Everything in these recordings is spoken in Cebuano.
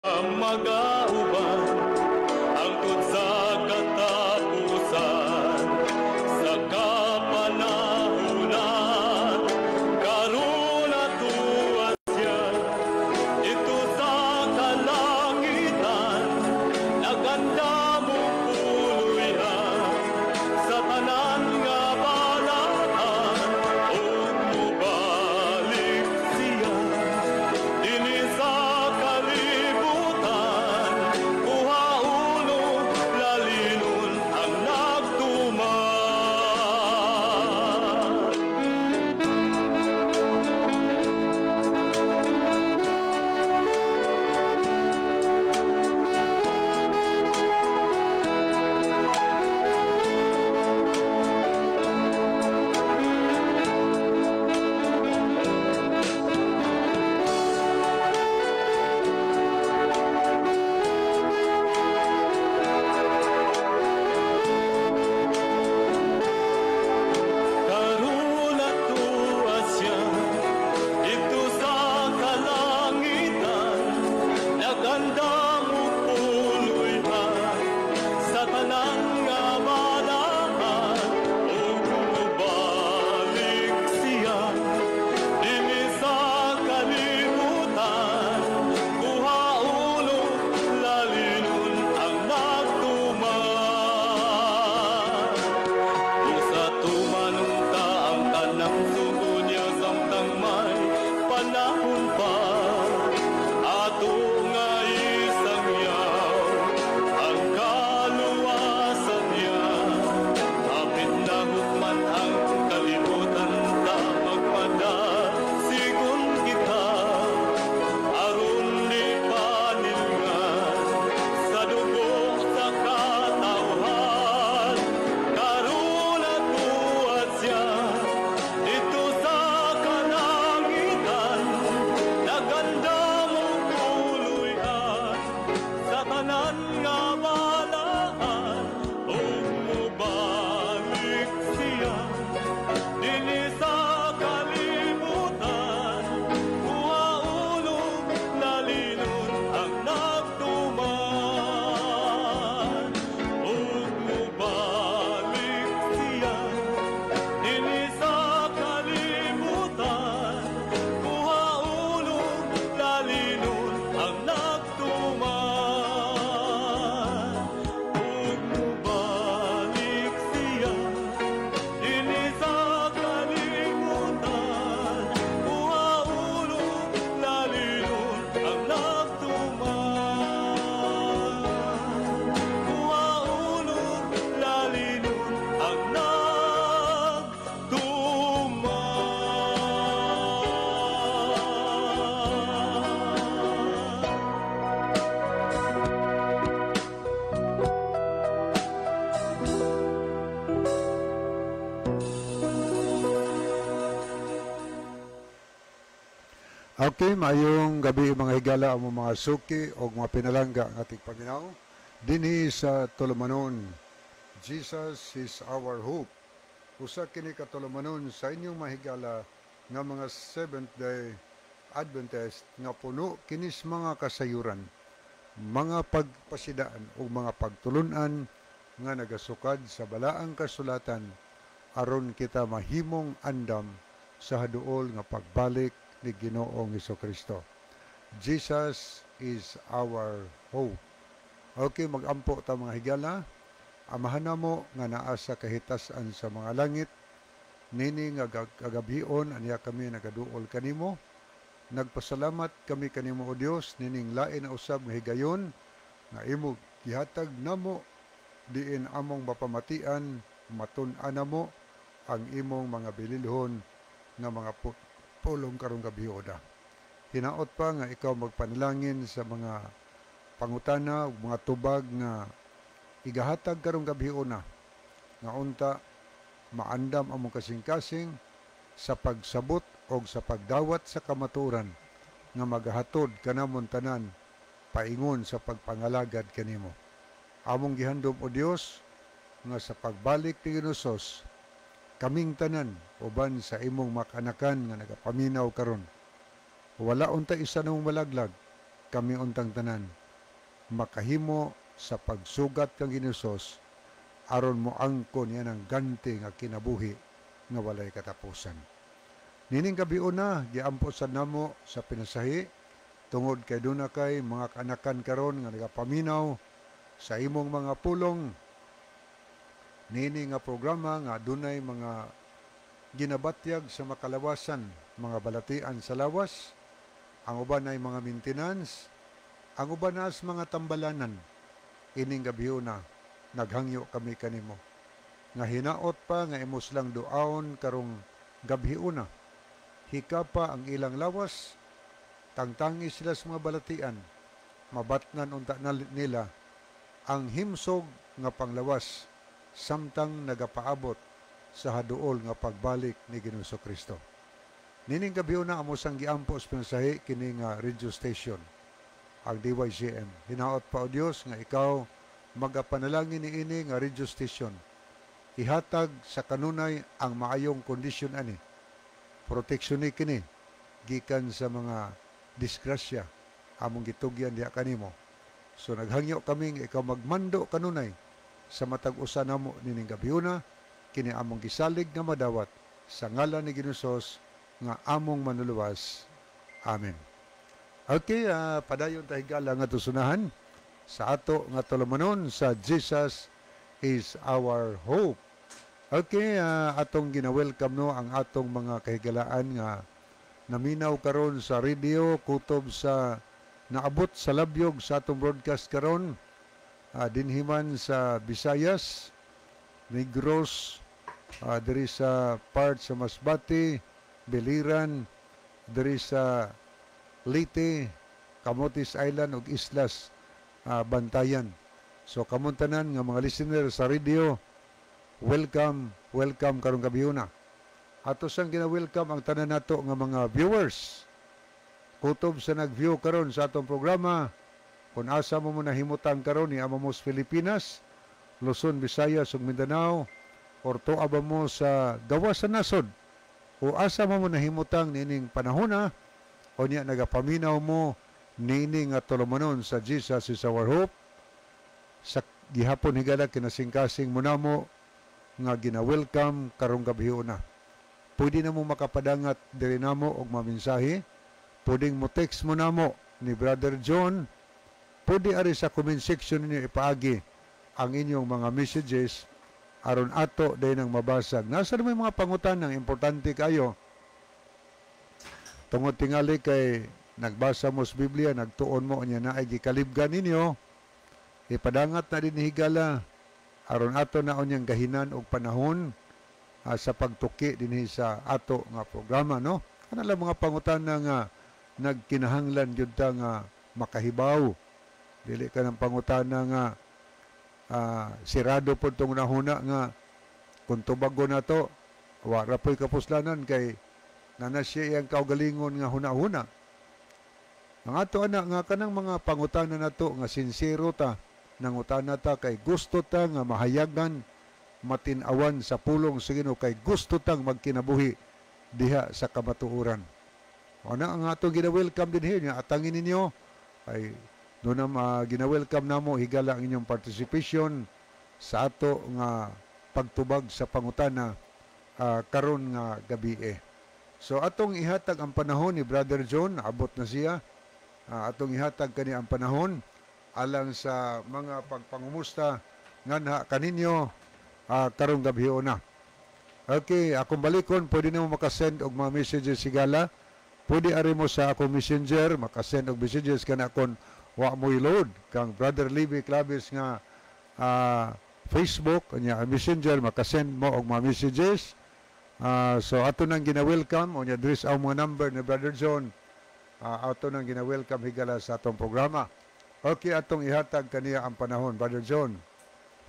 Magauban hangtod sa katapusan sa kapanahunan. Karon atuwa siya didto sa kalangitan, nagandam og puloy-an sa tanan nga balaan, ug mobalik siya dinhi sa kalibutan, kuhaon og lalinon ang nagtuman. Karon atuwa siya didto sa kalangitan, nagandam og puloy-an sa tanan nga balaan, ug mobalik siya dinhi sa kalibutan, kuhaon og lalinon ang nagtuman. Kung sa tumanon ta ang tanang sugo niya samtang may panahon pa, ato nga isangyaw ang kaluwasan niya. Hapit na hukman ang kalibutan, ta magpadasigon kita, aron di panilngan sa dugo sa katawhan. Karon atuwa siya didto sa kalangitan, nagandam og puloy-an sa tanan nga balaan, ug mobalik siya dinhi sa kalibutan, kuhaon og lalinon ang nagtuman. Ug mobalik siya dinhi sa kalibutan, kuhaon og lalinon ang nagtuman. Ug mobalik siya dinhi sa kalibutan, kuhaon og lalinon ang nagtuman. Kuhaon og lalinon ang nagtuman. Okay, maayong gabi, mga higala, amo mga suki o mga pinalangga ang ating paminaw dinhi sa Tulumanon. Jesus is our hope. Usa kini ka tulumanon sa inyong mahigala nga mga Seventh Day Adventist nga puno kinis mga kasayuran, mga pagpasidaan o mga pagtulunan nga nagasukad sa balaang kasulatan aron kita mahimong andam sa haduol nga pagbalik ni Ginoong Kristo. Jesus is our hope. Okay, magampo ta, mga higala. Amahan namo nga naa sa kahitasan sa mga langit, nini nga kagabhion aniya kami nagaduol kanimo. Nagpasalamat kami kanimo, O Dios, nining lain na usab nga higayon nga imo gihatag namo diin among mapamatian, matun-an namo ang imong mga bililhon nga mga pulong karong gabhioda. Hinaot pa nga ikaw magpanalangin sa mga pangutana ug mga tubag nga igahatag karong gabhiona, nga unta maandam among kasing-kasing sa pagsabot og sa pagdawat sa kamatuoran nga magahatod kanamon tanan paingon sa pagpangalagad kanimo. Among gihandom, O Dios, nga sa pagbalik ni Hesus, kaming tanan uban sa imong makanakan nga nagapaminaw karon, wala unta isa namong malaglag. Kami untang tanan makahimo sa pagsugat kang Ginoong Hesus aron mo angkon niya ng ganti nga kinabuhi nga walay katapusan. Nining gabiuna, giampo sa namo sa pinasahi tungod kay duna kay mga kanakan karon nga nagapaminaw sa imong mga pulong, nini nga programa nga dunay mga ginabatyag sa makalawasan, mga balatian sa lawas, ang uban ay mga maintenance, ang uban as mga tambalanan. Ining gabiuna, naghangyo kami kanimo nga hinaot pa nga imo silang duaon karong gabhiuna. Hikapa ang ilang lawas, tangtangi sila sa mga balatian, mabatnan unta na nila ang himsog nga panglawas samtang nagapaabot sa haduol nga pagbalik ni Ginoong Kristo. Nining gabiuna, amo sang giampo sa pinasahi kini nga radio station, ang DYCM. Hinaot pa, o Dios, nga ikaw magapanalangin niini nga radio station. Ihatag sa kanunay ang maayong kondisyon ani. Proteksyon ni kini gikan sa mga disgrasya, among gitugyan diha kanimo. So naghangyo kami nga ikaw magmando kanunay sa matag usa namo nining gabiuna. Kini among gisalig nga madawat sa ngalan ni Ginoong Hesus nga among manluluwas. Amen. Okay, padayon ta, higala, nga tusunahan sa ato nga tulumanon sa Jesus is Our Hope. Okay, atong gina-welcome no ang atong mga kahigalaan nga naminaw karon sa radio kutob sa naabot sa labyog sa atong broadcast karon dinhiman sa Visayas, Negros, diri sa part sa Masbate, Biliran, diri sa Leyte, Camotes Island ug Islas Bantayan. So kamong tanan nga mga listener sa radio, welcome, welcome karong gabiuna. Ato sang gina-welcome ang tanan nato nga mga viewers. Kutob sa nag-view karon sa atong programa, kung asa mo mo nahimutang karon ni mo sa Pilipinas, Luzon, Visayas ug Mindanao, or tuwa ba mo sa gawas sa nasod, o asa mo mo nahimutang nining panahona, o niya nagapaminaw mo niini nga tulumanon sa Jesus is Our Hope, sa gihapon, higala, kinasingkasing mo namo nga gina-welcome karong gabiuna. Pwede na mo makapadangat diri namo og maminsahe. Pwedeng mo text mo namo ni Brother John. Pwede ari sa comment section ninyo ipaagi ang inyong mga messages aron ato day nang mabasag. Nasa na may mga pangutanang importante kayo. Tungod tingali kay nagbasa mo sa Biblia, nagtuon mo niya na ay gikalibgan ninyo, ipadangat na din, higala, aron ato na unyang gahinan og panahon sa pagtuki dinhi sa ato nga programa, no? Ano lang mga pangutana nga nagkinahanglan gyud ta nga makahibaw, dili ka ng pangutana nga sirado pod tong nahuna nga kung tubago na to wa ra po'y kapuslanan kay nana siya iyang kaugalingon nga huna-huna. Ang ato ana nga kanang mga pangutana nato nga sinsero ta nangutana ta kay gusto ta nga mahayagan, matin-awan sa pulong sa Ginoo, kay gusto tang magkinabuhi diha sa kamatuoran. Ana ang atong gina-welcome din here nga atangin ninyo ay doon na gina-welcome namo, higala, ang inyong participation sa ato nga pagtubag sa pangutana karon nga gabi eh. So atong ihatag ang panahon ni Brother John, abot na siya. Atong ihatag kani ang panahon alang sa mga pagpangumusta nganha kaninyo karong gabi na. Okay, akong balikon, pwede na mo makasend og mga messages, higala. Pwede ari mo sa akong messenger, makasend og messages kana kon wa mo load kang Brother Libby Claves nga Facebook, nya messenger, makasend mo og mga messages. So ato nang gina-welcome unya diri sa mga number ni Brother John. Ato nang gina-welcome, higala, sa atong programa. Okay, atong ihatag kaniya ang panahon, Brother John.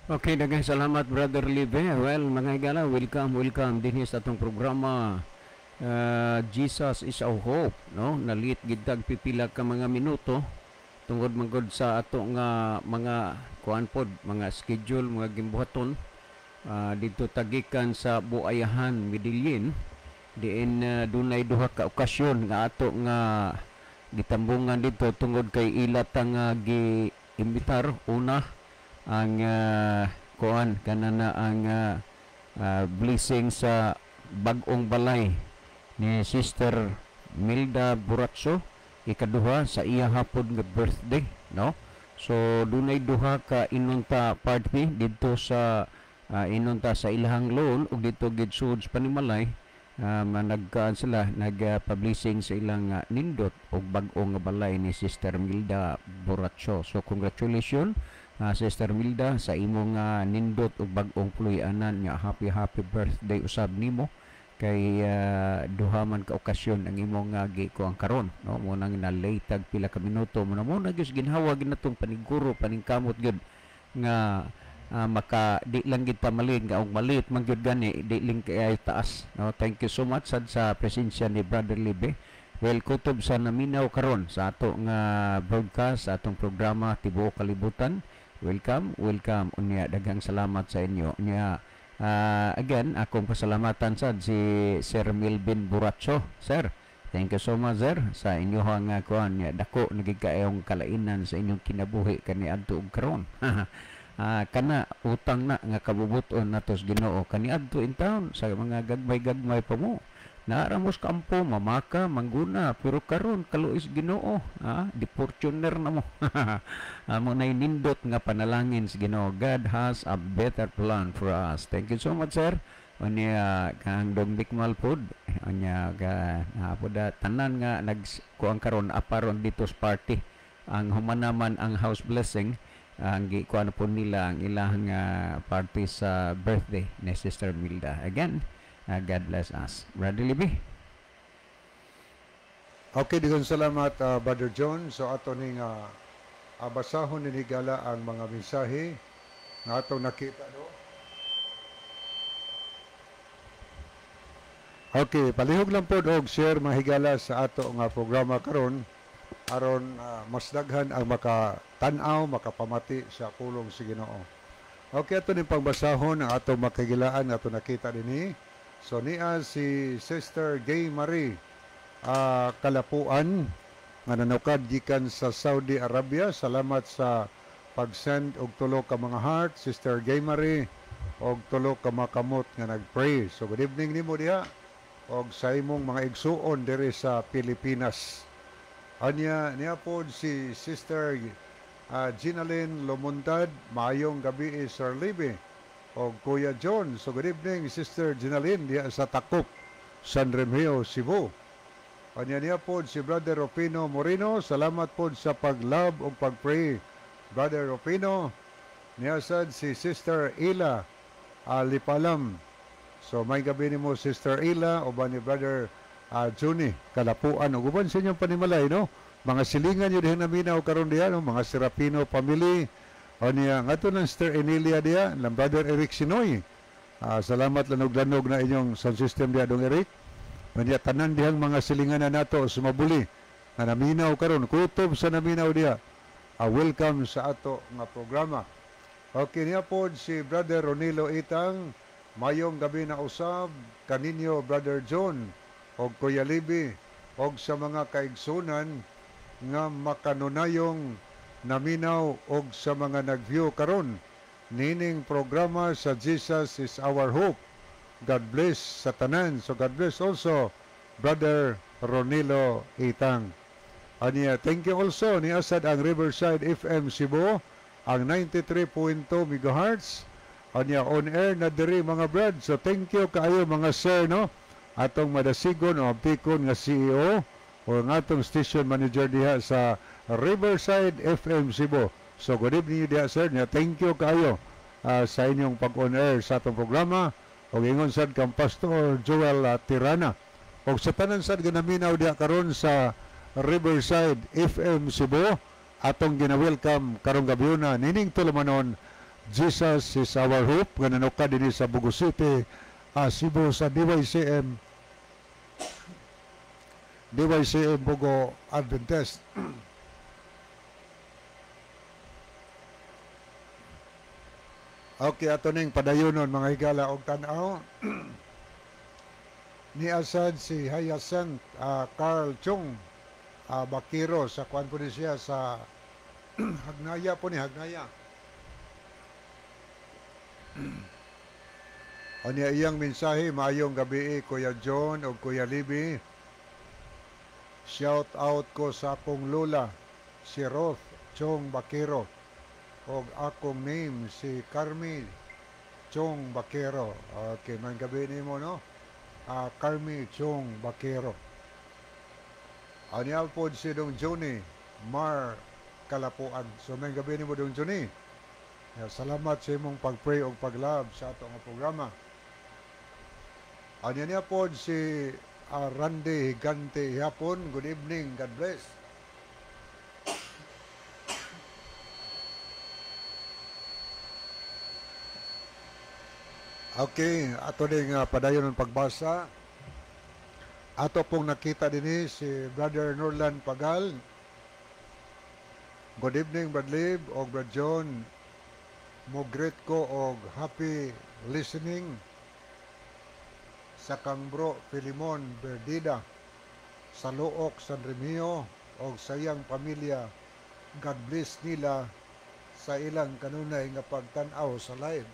Okay, daghang salamat, Brother Libe. Well, mga higala, welcome, welcome dinhi sa atong programa, Jesus is Our Hope, no? Na-late gid tag pipila ka mga minuto tungod man gud sa ato nga mga kuan pod, mga schedule, mga gimbuhaton didto tagikan sa Buayahan, Medellin, diin dunay duha ka okasyon nga ato nga Gitambungan dito tungod kay ila tang gi imbitar una ang kuan kanana ang blessing sa bag-ong balay ni Sister Milda Buratso, ikaduha sa iya hapon nga birthday, no? So dunay duha ka inunta party didto sa inunta sa ilahang loan ug didto gid sud sa panimalay. Nagkaan sila nag-publishing sa ilang nindot og bag-o nga balay ni Sister Milda Boracho. So congratulations, Sister Milda, sa imong nindot og bag-ong puloy-anan nga happy happy birthday usab nimo kay duha man ka okasyon ang imong gikuang karon, no? Mo nang na late tag pila ka minuto mo na mo na gyud ginhawa gid natong paniguro paningkamot gyud nga maka di lang gid ta malit nga og malit man gyud gani di lang kay taas, no? Thank you so much sad sa presensya ni Brother Libe. Well, kutob sa naminaw karon sa ato nga broadcast, sa atong programa tibuok kalibutan, welcome, welcome. Unya daghang salamat sa inyo. Unya again, akong pasalamatan sad si Sir Melvin Buracho. Sir, thank you so much, sir, sa inyong kuan nya dako na gid kaayong kalainan sa inyong kinabuhi kaniadto ug karon. Kana utang na nga kabubuton nato sa Ginoo kaniadto in town sa mga gagmay-gagmay pa mo. Naara mo sa kampo, mamaka, mangguna, pero karon kaluoy sa Ginoo, di Fortuner na mo. Amo nay nindot nga panalangin sa Ginoo. God has a better plan for us. Thank you so much, sir. Unya kang Dong Bikmal pod. Unya ka pod tanan nga nagkuang karon aparon dito sa party. Ang humanaman ang house blessing ang gikuan po nila ang ilang party sa birthday ni Sister Milda. Again, God bless us. Brother Libby. Okay, daghang salamat, Brother John. So ato ning basahon ni higala ang mga mensahe nga atong nakita, no. Okay, palihog lang pod og share, mga higala, sa ato nga programa karon aron mas daghan ang makatan-aw, makapamati sa pulong sa Ginoo. Okay, ato ning pangbasahon ang atong makagilaan ato nakita dinhi. So niya si Sister Gay Marie Kalapuan nga nanukad gikan sa Saudi Arabia. Salamat sa pag-send og tulo ka mga heart, Sister Gay Marie, og tulo ka mga kamot nga nag-pray. So good evening nimo diha og sa imong mga igsuon diri sa Pilipinas. Anya niya pod si Sister Ginalyn Lomontad, maayong gabi, Sir Libby og Kuya John. So good evening, Sister Ginalyn, diha sa Takop, San Remigio, Cebu. Anya niya pod si Brother Rufino Moreno, salamat pod sa pag-love ug pag-pray, Brother Rufino. Niya sad si Sister Ila Lipalam. So may gabi nimo, Sister Ila, uban ni Brother Juni Kalapuan ug uban sa inyong panimalay, no? Mga silingan yun diha naminaw karon diha, no? Mga Serapino family. O niya ngadto ng Sister Emilia diha, lang Brother Eric Sinoy. Salamat lanog-lanog na inyong sound system diha, dong Eric. Unya tanan dihang mga silingan na nato sumabuli nga naminaw karon, kutob sa naminaw diha. Welcome sa ato nga programa. Okay, niya pod si Brother Ronilo Itang, mayong gabi na usab kaninyo, Brother John og Kuya Libby og sa mga kaigsunan nga makanunayong naminaw og sa mga nag-view karon nining programa sa Jesus is Our Hope. God bless sa tanan. So God bless also, Brother Ronilo Itang. Anya, thank you also ni asad ang Riverside FM Cebu, ang 93.2 megahertz. Anya on air na diri, mga brad. So thank you kaayo, mga sir, no. Atong madasigon o abtikon nga CEO o ang atong station manager diha sa Riverside FM Cebu. So good evening diha, sir. Nya thank you kaayo sa inyong pag-on air sa atong programa. Og ingon sad kang Pastor Joel Tirana. Og sa tanan sad ganaminaw diha karon sa Riverside FM Cebu, atong gina-welcome karong gabiuna nining tulumanon Jesus is Our Hope nga nanukad dinhi sa Bogo City, Cebu, sa DYCM Bogo Adventist. Okay, ato ning padayonon, mga higala, og tan-aw. Ni asad si Hyacinth Carl Chung. Bakiro sa kuan po ni siya sa Hagnaya po ni Hagnaya. Anya iyang mensahe, maayong gabi Kuya John o Kuya Libby. Shout out ko sa akong lola, si Roth Chong Bakiro, og akong name si Carmi Chong Bakiro. Okay, maayong gabi nimo, no? Carmi Chong Bakiro. Anya po si Dong Johnny Mar Kalapuan. So maayong gabi nimo, Dong Johnny. Yeah, salamat sa imong pag-pray og pag-love sa ato nga programa. Anya niya po si Randy Higante Hapon. Good evening. God bless. Okay, ato ding padayon ang pagbasa. Ato pong nakita din si Brother Norlan Pagal. Good evening, Brad Lib og Brad John. Mo-greet ko og happy listening sa kang bro Filimon Berdida sa Looc, San Remio og sa iyang pamilya. God bless nila sa ilang kanunay nga pagtan-aw sa live.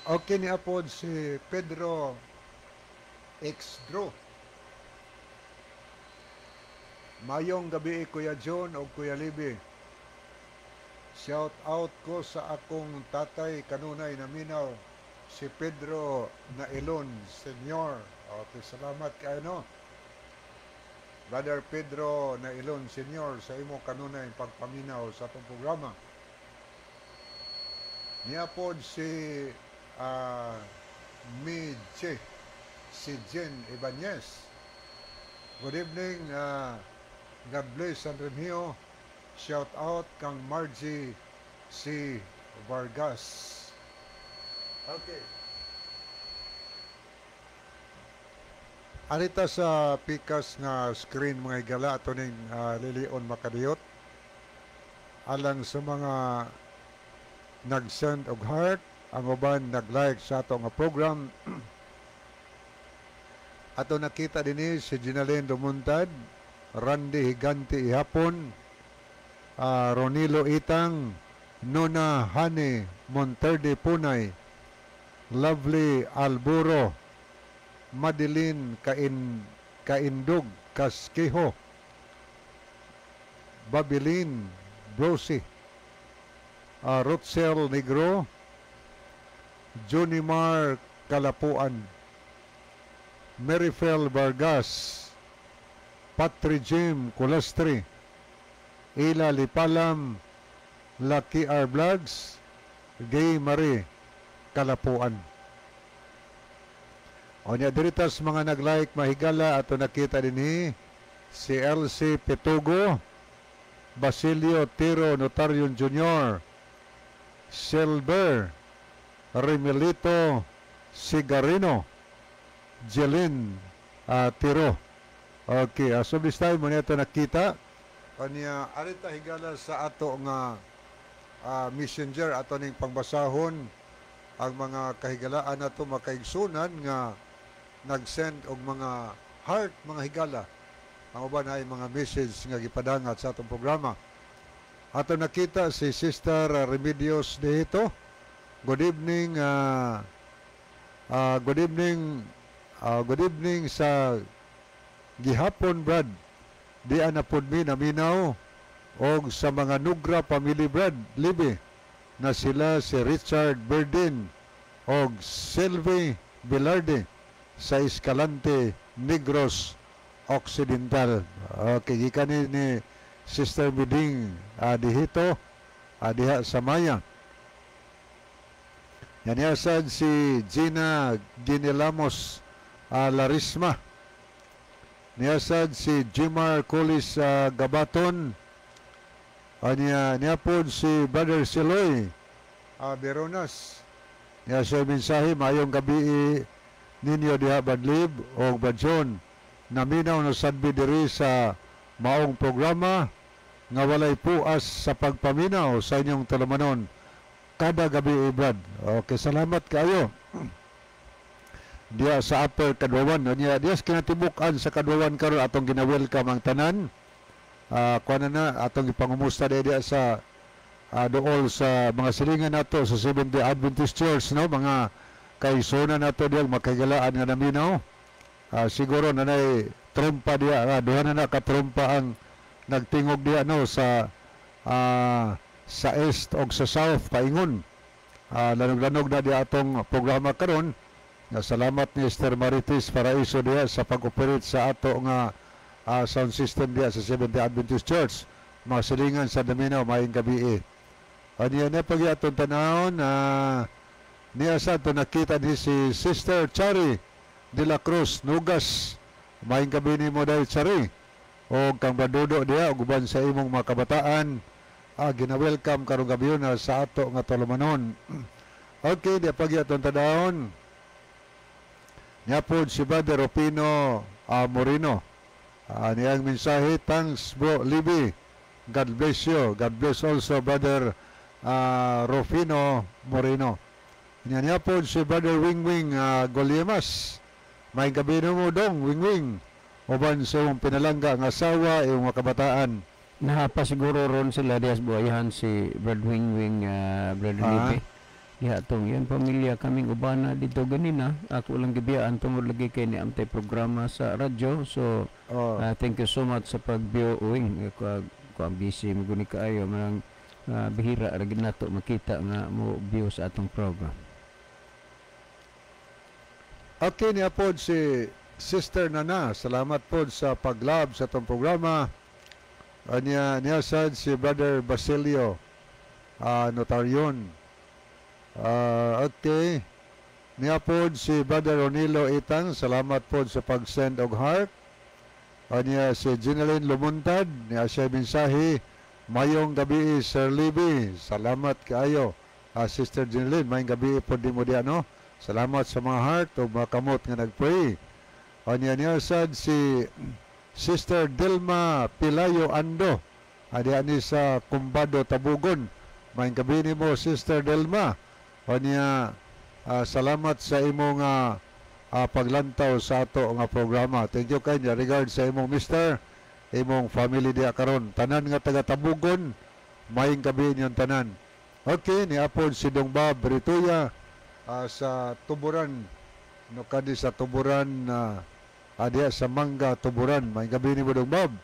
Okay ni apod si Pedro Exdro. Mayong gabi Kuya John o Kuya Libby. Shout out ko sa akong tatay kanunay naminaw, si Pedro Nailon Senior. Okay, salamat kay no. Brother Pedro Nailon Senior sa imo kanunay pagpaminaw sa atong programa. Niya pod si Midche, si Jen Ibanez. Good evening, God bless San Remio. Shout out kang Margie C. Vargas. Okay. Arita sa pikas nga screen mga higala ato ning lilion makadiyot. Alang sa mga nag-send og heart, ang uban nag-like sa ato nga program. Ato nakita dinhi si Ginalyn Dumuntad, Randy Higante Ihapon, Ronilo Itang, Nona Hane Monterde Punay, Lovely Alburo, Madeline Kaindog Casquejo, Babilin Brosi, Rotzel Negro, Junimar Kalapuan, Merifel Vargas, Patri Jim Culastri, Ila Lipalam, Lucky R. Vlogs, Gay Marie Kalapuan. O niya, diritas mga nag-like mahigala ato nakita dinhi si LC Pitugo, Basilio Tiro Notarion Jr., Silver Remilito Sigarino, Jeline Tiro. Okay, so this time mo ito nakita. Kanya, arita higala sa ato nga messenger ato ning pangbasahon ang mga kahigalaan nato makaigsunan nga nag-send og mga heart mga higala. Ang uban ay mga message nga gipadangat sa atong programa. Ato nakita si Sister Remedios Dehito. Good evening, good evening, good evening sa gihapon, Brad. Di na pod mi naminaw og sa mga Nugra family, Brad Libby, na sila si Richard Berdin og Sylvie Velarde sa Escalante, Negros Occidental. Okay, gikan ni Sister Miding Dihito diha sa Maya. Yan yasad si Gina Ginilamos Larisma. Niyasad si Jimar Colis Gabaton. Niya, niya po si Brother Siloy Beronas. Niya siya mensahe, maayong gabi ninyo diha Badlib o Badjon. Naminaw na sadbi diri sa maong programa nga walay puas sa pagpaminaw sa inyong talamanon kada gabi, Brad. Okay, salamat kayo. Diya sa Upper Caduawan, no? Niya diya sa kinatibuk-an sa Caduawan karon, atong gina-welcome ang tanan. Kuan na atong ipangumusta diya sa dool sa mga silingan nato sa Seventh-day Adventist Church, no, mga kaisuna nato diya, makahigalaan nga naminaw. Siguro nanay trompa diya, duha na na ka trompa ang nagtingog diya, no, sa east og sa south paingon. Lanog-lanog na diya atong programa karon. Nga salamat ni Esther Marites Paraiso diya sa pag-operate sa ato nga sound system diya sa Seventh-day Adventist Church. Mga silingan sa naminaw, maayong gabi. Aniya na pag atong tanawon na niya sa ato nakita ni si Sister Chari de la Cruz Nugas. Maayong gabi nimo dahil, Chari. O kang Badudo diya ug uban sa imong mga kabataan. Gina-welcome karong gabi na sa ato nga tulumanon. Okay, diya pag atong tanawon. Niya pod si Brother Rufino Moreno. Niyang mensahe, "Thanks, Bro Libby. God bless you." God bless also, Brother Rufino Moreno. Niya niya po si Brother Wingwing Goliemas. Maayong gabi mo dong, Wingwing. Uban sa imong pinalangga ang asawa, imong mga kabataan. Nahapa siguro ron sila dias buhayan si Brad Wingwing, Brad Lipe. Diha tong yan pamilya kaming ubana dito ganina. Ako lang gibiyaan tungod lagi kay ni amtay programa sa radyo. So thank you so much sa pag-view, Wing. Ko ang busy mo guni kaayo manang bihira ra gid nato makita nga mo view sa atong program. Okay, niya po si Sister Nana. Salamat po sa pag-love sa atong programa. Niya, niya sad si Brother Basilio Notarion. Okay. Niya po si Brother Ronilo Itang. Salamat po sa pag-send og heart. Niya si Ginalyn Lumuntad. Niya siya mensahe. "Mayong gabi, Sir Libby." Salamat kaayo. Sister Ginalyn, mayong gabi po di mo diya, no? Salamat sa mga heart o mga kamot nga nag-pray. Niya niya sad si Sister Dilma Pilayo Ando. Adiya ni sa Kumbado, Tabugon. Mayong gabi nimo, Sister Delma. Niya, salamat sa imong paglantaw sa ato nga programa. Thank you kay niya. Regard sa imong mister, imong family diya karon. Tanan nga taga Tabugon, mayong gabi inyong tanan. Okay, ni apod si Dong Bob Rituya sa Tuburan, no, kadi sa Tuburan, diya sa Mangga, Tuburan. Mayong gabi nimo, Dong Bob.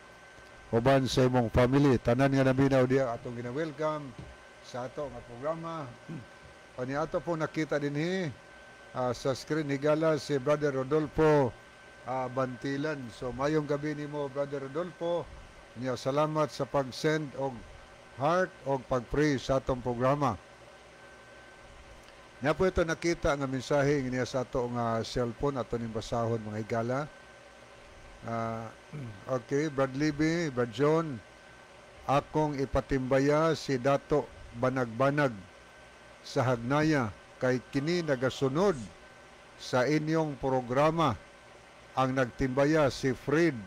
Uban sa imong family, tanan nga naminaw diya atong gina-welcome sa ato nga programa. Ani ato po nakita dinhi sa screen, higala, si Brother Rodolfo Bantilan. So mayong gabi nimo, Brother Rodolfo. Niya salamat sa pag-send og heart og pag-pray sa atong programa. Niya po ito nakita nga mensahe niya sa ato nga cellphone, ato ning basahon, mga higala. Okay, Brad Libby, Brad John, akong ipatimbaya si Dato Banagbanag sa Hagnaya kay kini nagasunod sa inyong programa. Ang nagtimbaya si Fred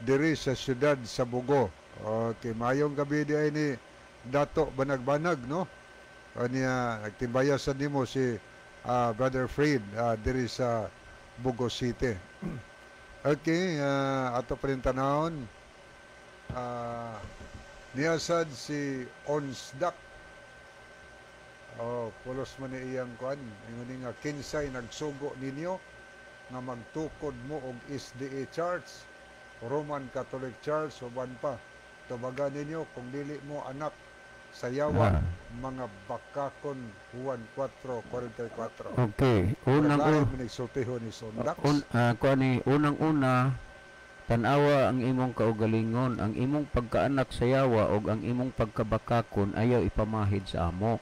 diri sa siyudad sa Bogo. Okay, mayong gabi di ay ni Dato Banagbanag, no? Niya nagtimbaya sa nimo si Brother Fred diri sa Bogo City. Okay, ato pa rin tanawon. Niya sad si Onsdak. Oh, pulos man ni iyang kuan. Ingon ni nga kinsay nagsugo ninyo nga magtukod mo og SDA Church, Roman Catholic Church uban pa. Tubagan ninyo kung dili mo anak sa yawa, mga bakakon. Juan 4:44. Okay, unang Lain man nagsultihon ni Sondax. Kuan ni unang-una, tan-awa ang imong kaugalingon, ang imong pagkaanak sa yawa og ang imong pagkabakakon ayaw ipamahid sa amo.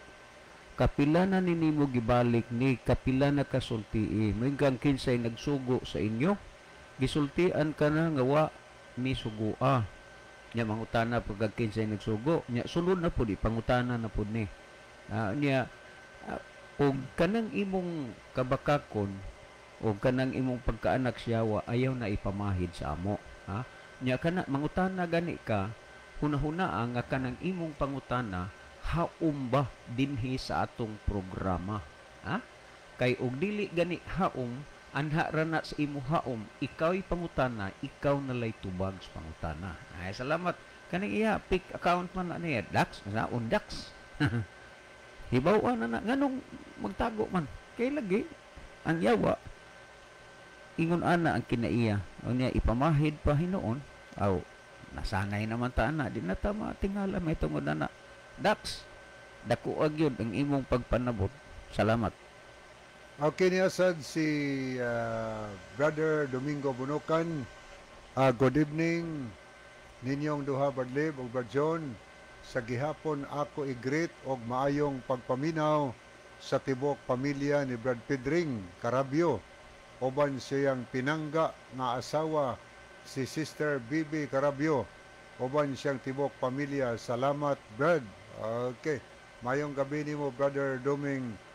Kapila na ni nimo gibalik ni, kapila na kasultii. Moingon kinsay nagsugo sa inyo? Gisultian ka na nga wa mi sugua. Nya mangutana pag kinsay nagsugo. Nya sulod na pud, ipangutana na pud ni. Nya og kanang imong kabakakon o kanang imong pagkaanak siyawa ayaw na ipamahid sa amo, ha? Nya kana mangutana gani ka, hunahuna nga kanang imong pangutana haom ba dinhi sa atong programa, ha? Kay og dili gani haom Anha ra na sa imuhaom, ikaw'y pangutana, ikaw nalay tubag sa pangutana. Ay, salamat. Kaning iya, pick account man na niya. Dax, na undax. Hibaw na na, nganong magtago man. Kay lagi, ang yawa, ingon ana ang kinaiya. O niya, ipamahid pa hinuon. Aw, nasanay naman ta ana, di na ta matingala may tungod ana. Dax, dako gyud ang imong pagpanabot. Salamat. Okay niya sad si Brother Domingo Bunukan. Good evening ninyong duha, Brad Lib ug Brad John. Sa gihapon ako i-greet og maayong pagpaminaw sa tibok pamilya ni Brad Pedring Carabio uban siyang pinangga nga asawa si Sister Bibi Carabio uban siyang tibok pamilya. Salamat, Brad. Okay. Mayong gabi nimo, Brother Doming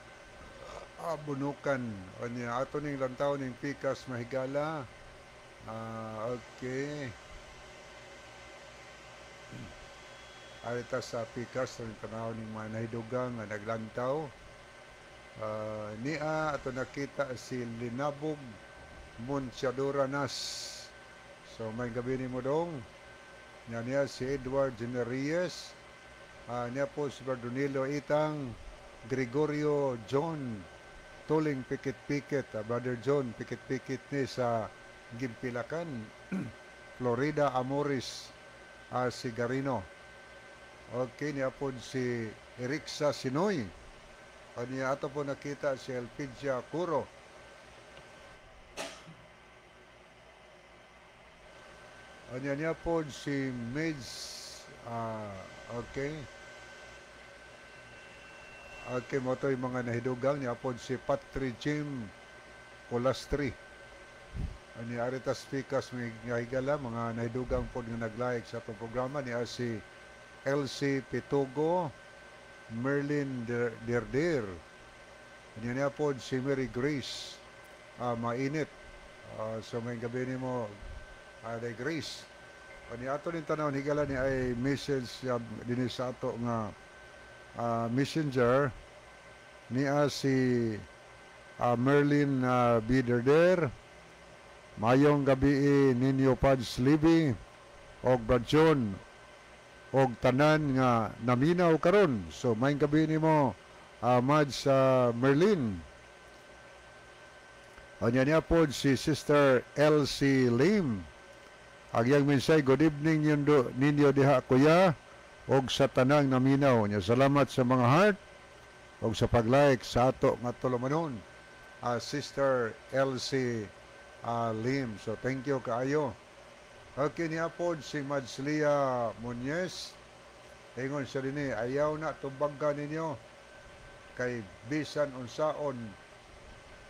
Bunukan. Unya ato ning lantaw ning pikas, mahigala. Okay. Arita sa pikas ang tanaw ning mga nahidugang nga naglantaw. Niya ato nakita si Linabog Monchadora Nas. So may gabi nimo dong. Niya niya si Edward Generries. Niya po si Bardonilo Itang, Gregorio John Tuling Pikit-Pikit, Brother John Pikit-Pikit ni sa Gimpilakan, Florida Amoris Sigarino. Okay, niya po si Erixa Sinoy. Niya ato po nakita si Elpidia Curo. Niya niya po si Mids, okay. Okay, mo to yung mga nahidugang. Niya po si Patri Jim Colastri. Ani Aritas Pikas may higala, mga nahidugang po nga nag-like sa atong programa. Niya si LC Pitugo, Merlin Dirdir. Niya niya po si Mary Grace Mainit. So may gabi nimo, Day Grace. Ani ato ning tanaw higala ni ay message dinhi sa ato nga messenger niya si Merlin Biderder. Mayong gabi ninyo, Pads Libby og Brad John og tanan nga naminaw karon. So mayong gabi nimo, Mads Merlin. Anya niya po si Sister Elsie Lim. Ang iyang mensahe, good evening ninyo diha, kuya, og sa tanang naminaw. Nya salamat sa mga heart og sa pag-like sa ato nga tulumanon, Sister Elsie Lim. So thank you kaayo. Okay niya po si Madslia Muñez. Ingon siya dinhi, ayaw na tubaga ninyo kay bisan unsaon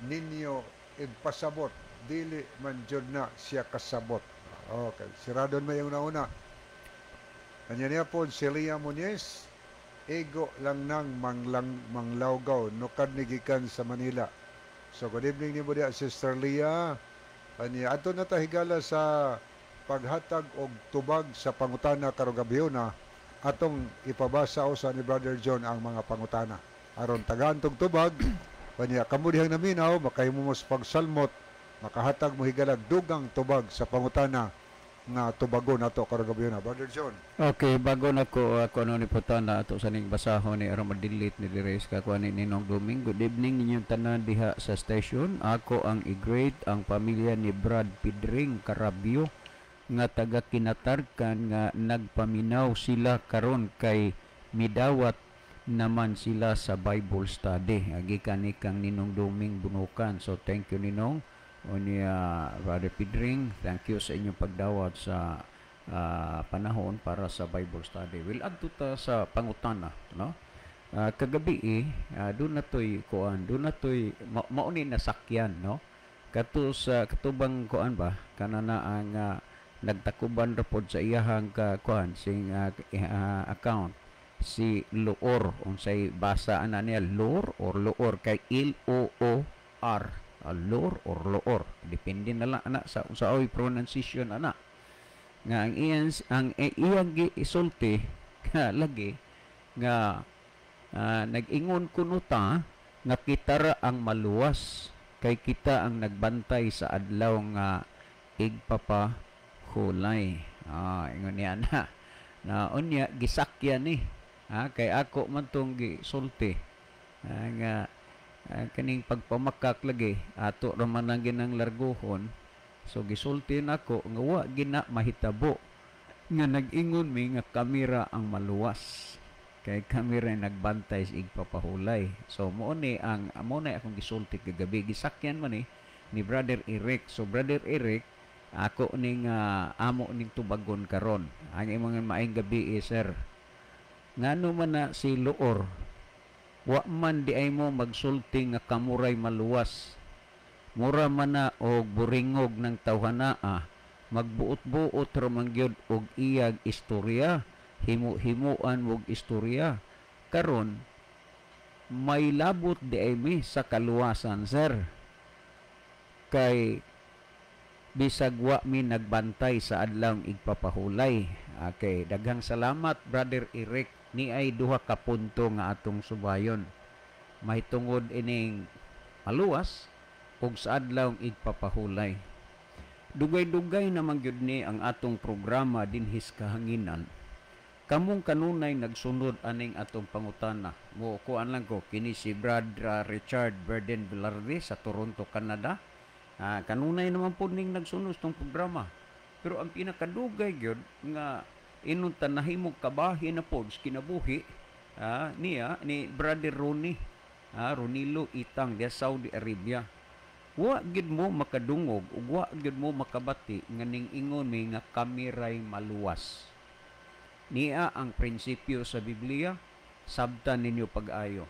ninyo igpasabot, dili man jud na siya kasabot. Okay, siradon may yung nauna. Kanya niya po si Lia Muñez, ego lang nang manglawgaw, nukad ni gikan sa Manila. So good evening nimo diya, Sister Lia. Kanya ato na tahigala sa paghatag og tubag sa pangutana karong gabhiona, atong ipabasa usa ni Brother John ang mga pangutana. Aron tagaan tog tubag, kanya kamo dihang naminaw, makahimo mo sa pagsalmot, makahatag mo higalag dugang tubag sa pangutana nga tubago nato karong gabhiona. Brother John. Okay, bago na ko ako ano ni putana ato sa ning basahon ni aron ma-delete ni dire sa kakuha ni Ninong Doming. Good evening ninyong tanan diha sa station. Ako ang i-greet ang pamilya ni Brad Pidring Carabio nga taga Kinatarkan nga nagpaminaw sila karon kay midawat naman sila sa Bible study. Gikan ni kang Ninong Doming Bunukan. So thank you, Ninong. O niya Brother Pidring, thank you sa inyong pagdawat sa panahon para sa Bible study. We'll add to ta sa pangutana, no? Kagabi doon na to'y kuan, doon na to'y mao ni nasakyan, no? Kato sa katubang kuan ba kanana ang nagtakuban ra pod sa iyahang ka kuan sing account si Loor, unsay basa ana niya, Lor or Loor, kay L O O R, Lor or Loor, depende na lang ana sa unsaoy pronunciation ana nga ang iyang ang iyang giisulti nga lagi nga nag-ingon kuno ta nga kita ra ang maluwas. Kay kita ang nagbantay sa adlaw nga igpapahulay. Ingon niya na. Na unya gisakyan ni. Kay ako man tong gisulti. Nga kaning pagpamakak lagi ato ra man ang ginang larguhon. So gisulti nako nga wa gina mahitabo nga nag-ingon mi nga kamera ang maluwas. Kay kamera nagbantay sa igpapahulay. So mo ni ang amo na akong gisulti kagabi, gisakyan man ni Brother Eric. So Brother Eric, ako ning amo ning tubagon karon. Ang imong maayong gabi sir. Ngano man na si Luor, wa man di ay mo magsulti nga kamuray maluwas. Mura man na og buringog ng tawhanaa, magbuot-buot ra man gyud og iyag istorya, himu-himuan og istorya. Karon may labot di ay mi sa kaluwasan, sir. Kay bisag wa mi nagbantay sa adlawng igpapahulay. Okay, daghang salamat Brother Eric, ni ay duha ka punto nga atong subayon. Mahitungod ining maluwas ug sa adlawng igpapahulay. Dugay-dugay naman gyud ni ang atong programa dinhis kahanginan. Kamong kanunay nagsunod aning atong pangutana. Mo kuan lang ko kini si Brad Richard Verden Velarde sa Toronto, Canada. Kanunay naman po ning nagsunod tong programa. Pero ang pinakadugay gyud nga inunta nahimong kabahin na pod sa kinabuhi niya ni Brother Ronnie, Ronilo Itang diya Saudi Arabia. Wa gyud mo makadungog ug wa gyud mo makabati nga ning ingon mi nga kami ray maluwas. Niya ang prinsipyo sa Biblia, sabtan ninyo pag-ayo.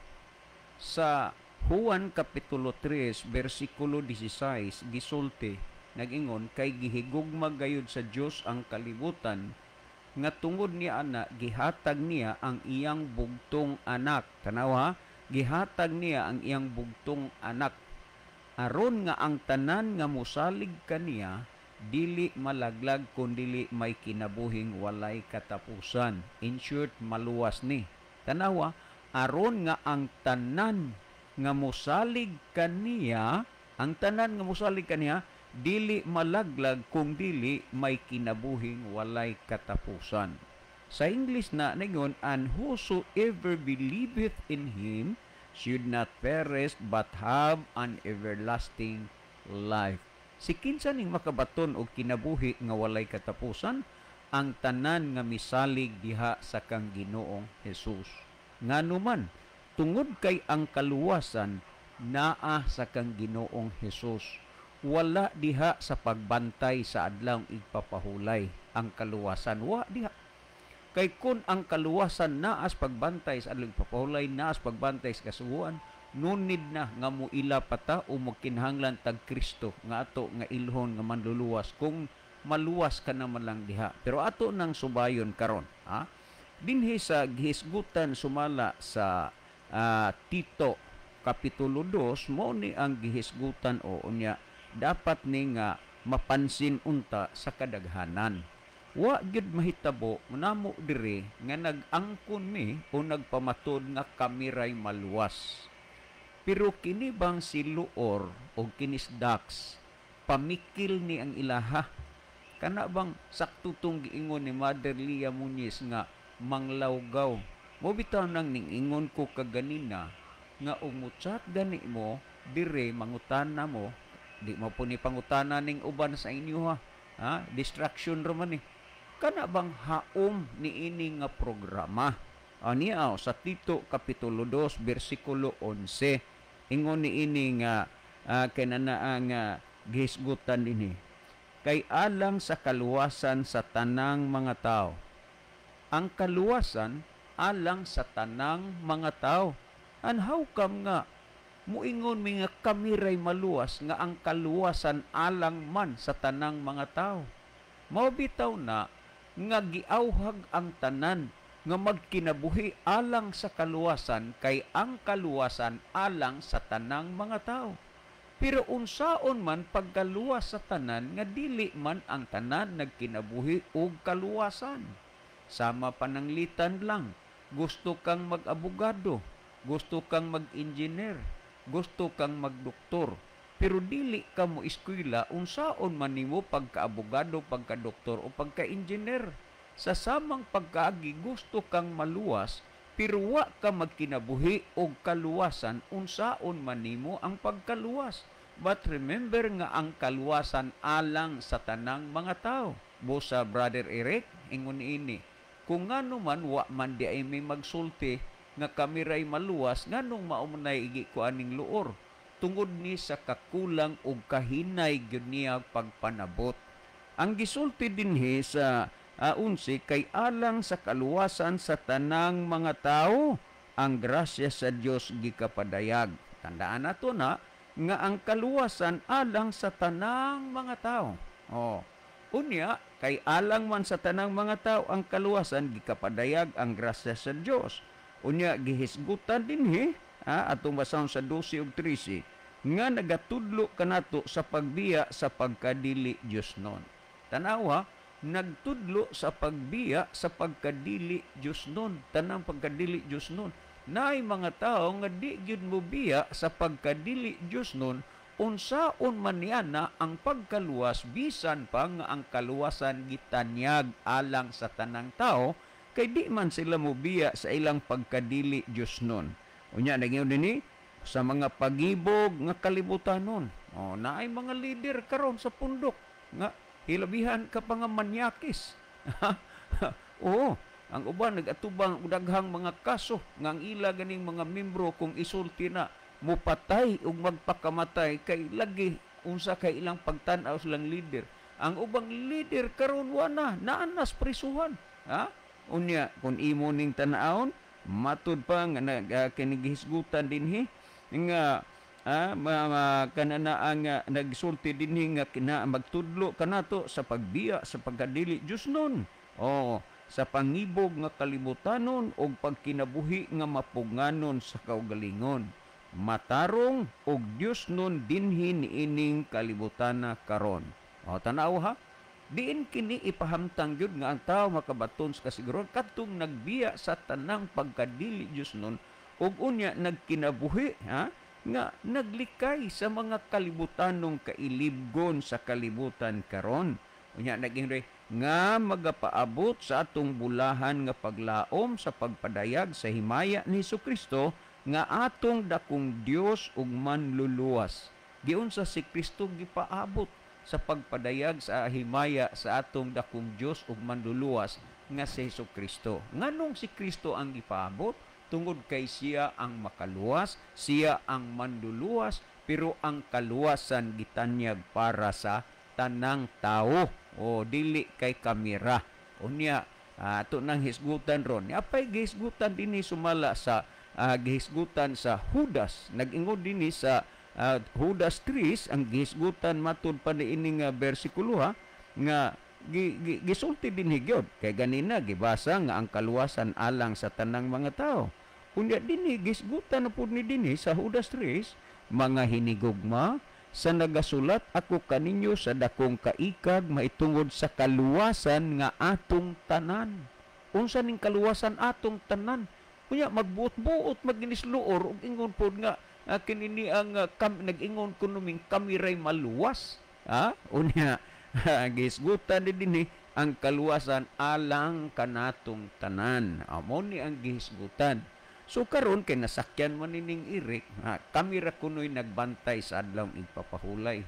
Sa Juan Kapitulo 3, versikulo 16, gisulti, nag-ingon, kay gihigugma gayud sa Dios ang kalibutan, nga tungod niya ana, gihatag niya ang iyang bugtong anak. Tanawa, gihatag niya ang iyang bugtong anak. Aron nga ang tanan nga mosalig kaniya, dili malaglag kun dili may kinabuhing walay katapusan. In short, maluwas ni. Tanawa, aron nga ang tanan nga mosalig kaniya, ang tanan nga mosalig kaniya, dili malaglag kung dili may kinabuhing walay katapusan. Sa English na ningon, and whosoever believeth in him should not perish but have an everlasting life. Si kinsa ning makabaton og kinabuhi nga walay katapusan? Ang tanan nga misalig diha sa kang Ginoong Hesus. Ngano man, tungod kay ang kaluwasan naa sa kang Ginoong Hesus. Wala diha sa pagbantay sa adlawng igpapahulay ang kaluwasan. Wa diha. Kay kun ang kaluwasan naas pagbantay sa adlawng igpapahulay, naas pagbantay sa kasuguan, nunid na nga muila pata o magkinahanglan tag Kristo nga ato nga ilhon nga manluluwas kung maluwas ka naman lang diha. Pero ato nang subayon karon, ha? Dinhi sa gihisgutan sumala sa Tito Kapitulo 2, mao ni ang gihisgutan o unya dapat ni nga mapansin unta sa kadaghanan. Wa gyud mahitabo namo diri nga nag-angkon mi o nagpamatod nga kami ray maluwas. Pero kini bang si Luor o kinis Dax, pamikil ni ang ilaha? Kana bang sakto tong giingon ni Mother Lia Muñiz nga manglawgaw? Mo bitaw nang ningingon ko kaganina nga umuchat gani mo dire mangutana mo, di mo po ni pangutana ning uban sa inyo ha. Ha? Distraction ra man ni. Kana bang haom ni ini nga programa? Aniya sa Tito Kapitulo 2 versikulo 11, ingon ni ini nga kinanaa nga gihisgutan dinhi. Kay alang sa kaluwasan sa tanang mga tao. Ang kaluwasan alang sa tanang mga tao. And how come nga muingon mi nga kami ray maluwas nga ang kaluwasan alang man sa tanang mga tao? Mao bitaw na nga giauhag ang tanan nga magkinabuhi alang sa kaluwasan, kay ang kaluwasan alang sa tanang mga tao. Pero unsaon man pagkaluwas sa tanan nga dili man ang tanan nagkinabuhi og kaluwasan. Sama pananglitan lang, gusto kang mag-abogado, gusto kang mag-engineer, gusto kang magdoktor, Pero dili ka mo eskwela unsaon man nimo pagka-abogado, pagka-doktor o pagka-engineer. Sa samang pagkaagi, gusto kang maluwas pero wa ka magkinabuhi og kaluwasan, unsaon man nimo ang pagkaluwas. But remember nga ang kaluwasan alang sa tanang mga tao. Busa, Brother Eric, ingon ini, kung ngano man wa man di ay may magsulti nga kami ray maluwas, nganong mao man nay igi ko aning luor? Tungod ni sa kakulang og kahinay gyud niya pagpanabot. Ang gisulti dinhi sa 11 kay alang sa kaluwasan sa tanang mga tao ang grasya sa Dios gikapadayag. Tandaan nato na nga ang kaluwasan alang sa tanang mga tao. Oh. Unya kay alang man sa tanang mga tao ang kaluwasan, gikapadayag ang grasya sa Dios. Unya gihisgutan dinhi, atong basahon sa 12 ug 13, nga nagatudlo kanato sa pagbiya sa pagkadili Dios nun. Tanawa, nagtudlo sa pagbiya sa pagkadili Dios nun, tanang pagkadili Dios nun. Naay mga tao nga di gyud mo biya sa pagkadili Dios nun, unsaon man niya na ang pagkaluwas bisan pa nga ang kaluwasan gitanyag alang sa tanang tao, kay di man sila mobiya sa ilang pagkadili Dios nun. Unya nagingon dinhi sa mga pagibog nga kalibutan nun. Oh, naay mga leader karon sa pundok nga hilabihan ka pa nga manyakis. Oo, ang uban nagatubang og daghang mga kaso nga ang ila ganing mga membro kung isulti na mupatay ug magpakamatay kay lagi unsa kay ilang pagtan-aw silang leader. Ang ubang leader karon wa na, naa nas prisuhan. Ha? Unya kung imo ning tan-awon, matud pa nga kinigihisgutan dinhi nga kanana ang nagsulti dinhi nga kina magtudlo kanato sa pagbiya sa pagkadili Dios nun. O sa pangibog nga kalibutanon og pagkinabuhi nga mapugnganon sa kaugalingon. Matarong og Dios nun dinhi niining kalibutana karon. O tanaw ha, diin kini ipahamtang gyud nga ang tao makabaton sa kasiguruhan kadtong nagbiya sa tanang pagkadili Dios nun ug unya nagkinabuhi, ha, nga naglikay sa mga kalibutanong kailibgon sa kalibutan karon. Unya naging nga magapaabot sa atong bulahan nga paglaom sa pagpadayag sa himaya ni Hesukristo nga atong dakong Dios ug manluluwas. Giunsa si Kristo gipaabot sa pagpadayag sa himaya sa atong dakong Dios ug manluluwas nga si Hesukristo? Nganong si Kristo ang gipaabot? Tungod kay siya ang makaluwas, siya ang manluluwas, pero ang kaluwasan gitanyag para sa tanang tao. O dili kay kamera. Unya ato nang hisgutan ron. Apay gihisgutan dinhi sumala sa gihisgutan sa Judas. Nag-ingon dinhi sa Judas 3 ang gihisgutan matud pa niini nga bersikulo, ha, nga gisulti dinhi gyud kay ganina gibasa nga ang kaluwasan alang sa tanang mga tao. Unya dinhi gihisgutan na pud ni dinhi sa Judas 3, "Mga hinigugma, sa nagasulat ako kaninyo sa dakong kaikag maitungod sa kaluwasan nga atong tanan." Unsa ning kaluwasan atong tanan? Unya magbuot-buot maginisluor ug ingon pod nga kini ni ang nag-ingon kuno ming kami ray maluwas. Ha? Unya gihisgutan ni dinhi ang kaluwasan alang kanatong tanan. Amo ni ang gihisgutan. So karon kay nasakyan man nining irik, ha, kami ra kunoy nagbantay sa adlaw igpapahulay.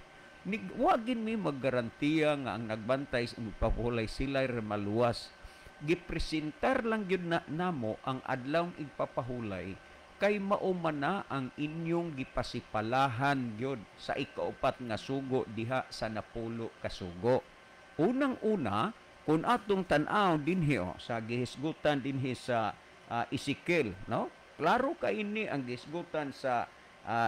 Wagin mi maggarantiya nga ang nagbantay sa igpapahulay sila ra maluwas. Gipresentar lang gyud na namo ang adlaw igpapahulay kay mao man na ang inyong gipasipalahan gyud sa ikaupat nga sugo diha sa napulo ka sugo. Unang-una, kung atong tan-aw dinhi, oh, sa gihisgutan dinhi sa Ezekiel, no? Klaro ka ini ang gihisgutan sa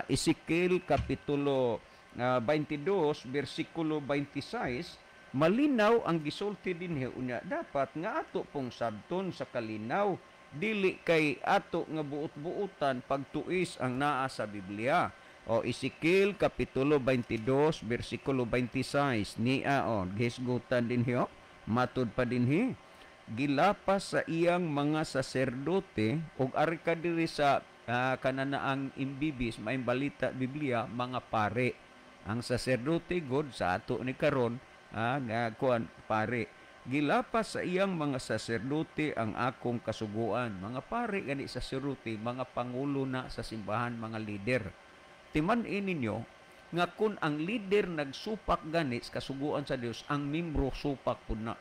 Ezekiel kapitulo 22 bersikulo 26, malinaw ang gisulti dinhi. Unya dapat nga ato pong sabton sa kalinaw, dili kay ato nga buot-buotan pagtuis ang naa sa Biblia. O Ezekiel kapitulo 22 bersikulo 26 niya, o gihisgutan dinhi, oh, matud pa dinhi gilapas sa iyang mga saserdote ug ari ka diri sa kananaang imbibis maayong balita Biblia mga pare. Ang saserdote god sa ato ni karon, nga kuan pare. Gilapas sa iyang mga saserdote ang akong kasuguan. Mga pare gani saserdote, mga pangulo na sa simbahan, mga leader. Timan-i ninyo nga kun ang leader nagsupak gani sa kasuguan sa Dios, ang membro supak pud na.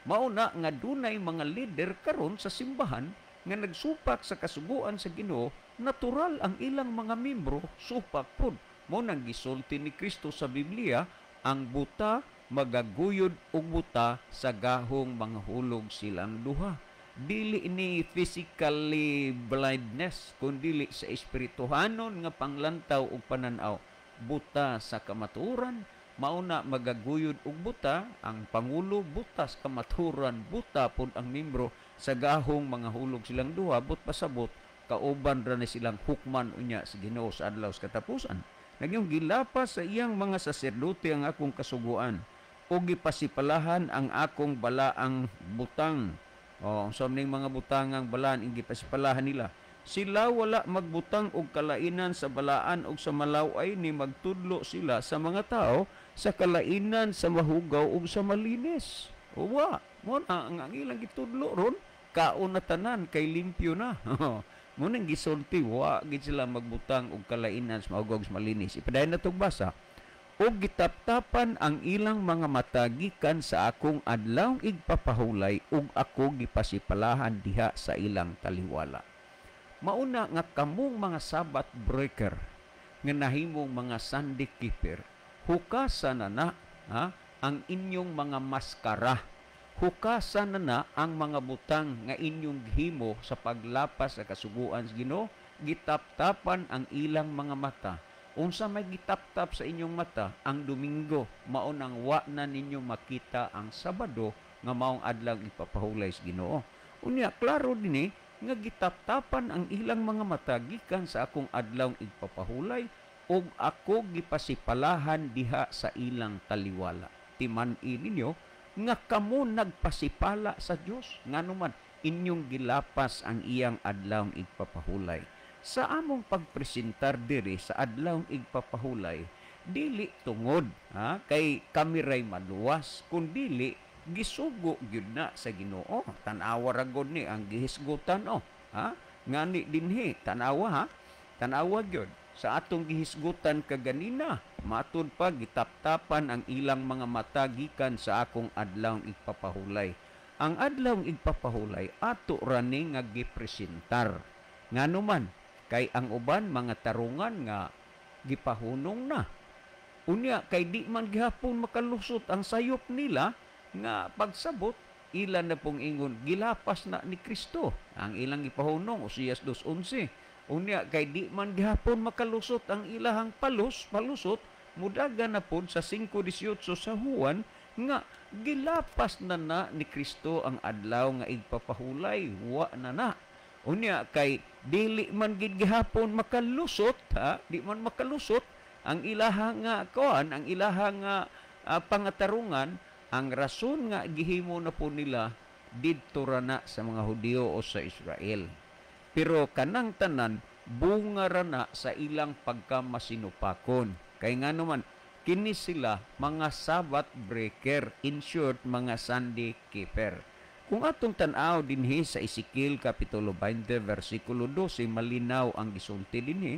Mao na nga dunay mga leader karon sa simbahan nga nagsupak sa kasuguan sa Ginoo, natural ang ilang mga membro supak pud. Mao nang gisulti ni Kristo sa Biblia, ang buta magaguyod og buta sa gahong manghulog silang duha. Dili ni physically blindness, kundili sa espirituhanon nga panglantaw ug pananaw. Buta sa kamatuoran, mauna magaguyod og buta ang pangulo, buta sa kamatuoran, buta pod ang membro sa gahong mga hulog silang duha, but pasabot kauban ra ni silang hukman unya sa Ginoo sa adlaw sa katapusan. Nagyong gilapas sa iyang mga saserdote ang akong kasuguan o gipasipalahan ang akong balaang butang. O unsa man ning mga butangang balaan ing gipasipalahan nila? Sila wala magbutang og kalainan sa balaan og sa malaway, ni magtudlo sila sa mga tao sa kalainan sa mahugaw ug sa malinis. Uwa, mo na ang ilang gitudlo ron, kaon na tanan kay limpyo na. Mo nang gisulti, wa gid sila magbutang og kalainan sa mahugaw ug sa malinis. Ipadayon na tong basa. Og gitaptapan ang ilang mga mata gikan sa akong adlawng igpapahulay ug ako gipasipalahan diha sa ilang taliwala. Mauna nga kamong mga Sabbath breaker nga nahimong mga Sunday keeper, hukasa na na, ha, ang inyong mga maskara. Hukasa na na ang mga butang nga inyong gihimo sa paglapas sa kasuguan sa Ginoo. Gitaptapan ang ilang mga mata. Unsa may gitaptap sa inyong mata? Ang Domingo. Mao nang wa na ninyo makita ang Sabado nga maong adlaw ipapahulay sa Ginoo. Unya klaro dinhi nga gitaptapan ang ilang mga mata gikan sa akong adlaw igpapahulay ug ako gipasipalahan diha sa ilang taliwala. Timan-i ninyo nga kamo nagpasipala sa Dios, nganuman inyong gilapas ang iyang adlaw igpapahulay. Sa among pagpresentar diri sa adlaw igpapahulay, dili tungod, ha, kay kami ray maluwas, kundili gisugo gyud na sa Ginoo. Tan-awa ra gud ni ang gihisgutan, oh, ha? Ngani dinhi, tan-awa, ha? Tan-awa gyud sa atong gihisgutan kaganina. Matud pa gitaptapan ang ilang mga mata gikan sa akong adlaw igpapahulay. Ang adlaw igpapahulay ato ra ni nga gipresentar. Nganuman kay ang uban mga tarungan nga gipahunong na. Unya kay di man gihapon makalusot ang sayop nila nga pagsabot, ilan na pong ingon gilapas na ni Kristo ang ilang gipahunong, Osias 2:11. Unya kay di man gihapon makalusot ang ilahang palusot, mudaga na pod sa 5:18 sa Juan nga gilapas na na ni Kristo ang adlaw nga igpapahulay, wa na na. Unya kay dili man gid gihapon makalusot, ha, di man makalusot ang ilaha nga kuan, ang ilaha nga pangatarungan. Ang rason nga gihimo na po nila didto ra na sa mga Hudiyo o sa Israel. Pero kanang tanan bunga ra na sa ilang pagkamasinupakon. Kay ngano man kini sila mga Sabbath breaker, in short mga Sunday keeper. Kung atong tan-aw dinhi sa Ezekiel kapitulo 20 versikulo 12, malinaw ang gisulti dinhi,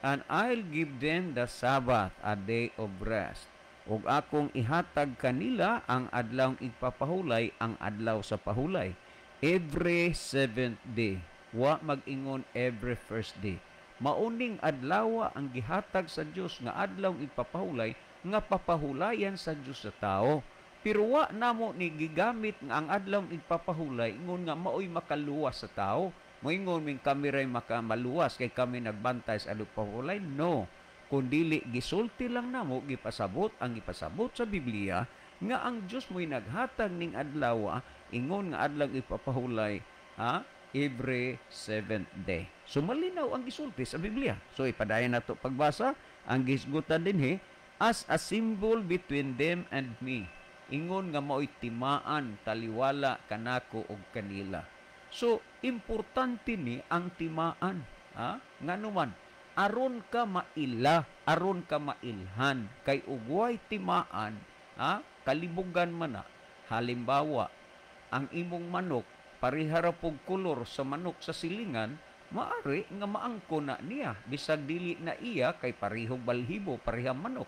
and I'll give them the Sabbath, a day of rest. Ug akong ihatag kanila ang adlaw igpapahulay, ang adlaw sa pahulay, every seventh day. Wa mag-ingon every first day. Mauning adlaw ang gihatag sa Dios nga adlaw igpapahulay, nga papahulayan sa Dios sa tao. Pero wa namo ni gigamit nga ang adlaw igpapahulay ingon nga maoy makaluwas sa tao. Moingon ming kami ray makamaluwas kay kami nagbantay sa adlaw pahulay. No. Kundili gisulti lang namo, gipasabot ang gipasabot sa Biblia nga ang Dios mo'y naghatag ning adlaw, ingon nga adlaw ipapahulay, ha, every seventh day. So malinaw ang gisulti sa Biblia. So ipadayon nato pagbasa ang gihisgutan dinhi, as a symbol between them and me. Ingon nga mao'y timaan taliwala kanako og kanila. So importante ni ang timaan, ha? Nganuman Aron ka maila, aron ka mailhan, kay ugway timaan, ha, kalibugan man na. Halimbawa, ang imong manok parehara pug kolor sa manok sa silingan, maari nga maangko na niya bisag dili na iya kay parehong balhibo, parehang manok.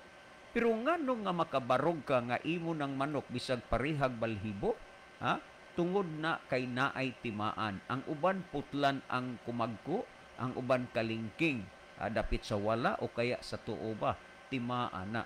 Pero ngano nga makabarog ka nga imo ng manok bisag parehag balhibo, ha? Tungod na kay naay timaan. Ang uban putlan ang kumagko, ang uban kalingking, dapit sa wala o kaya sa tuo ba, timaan na.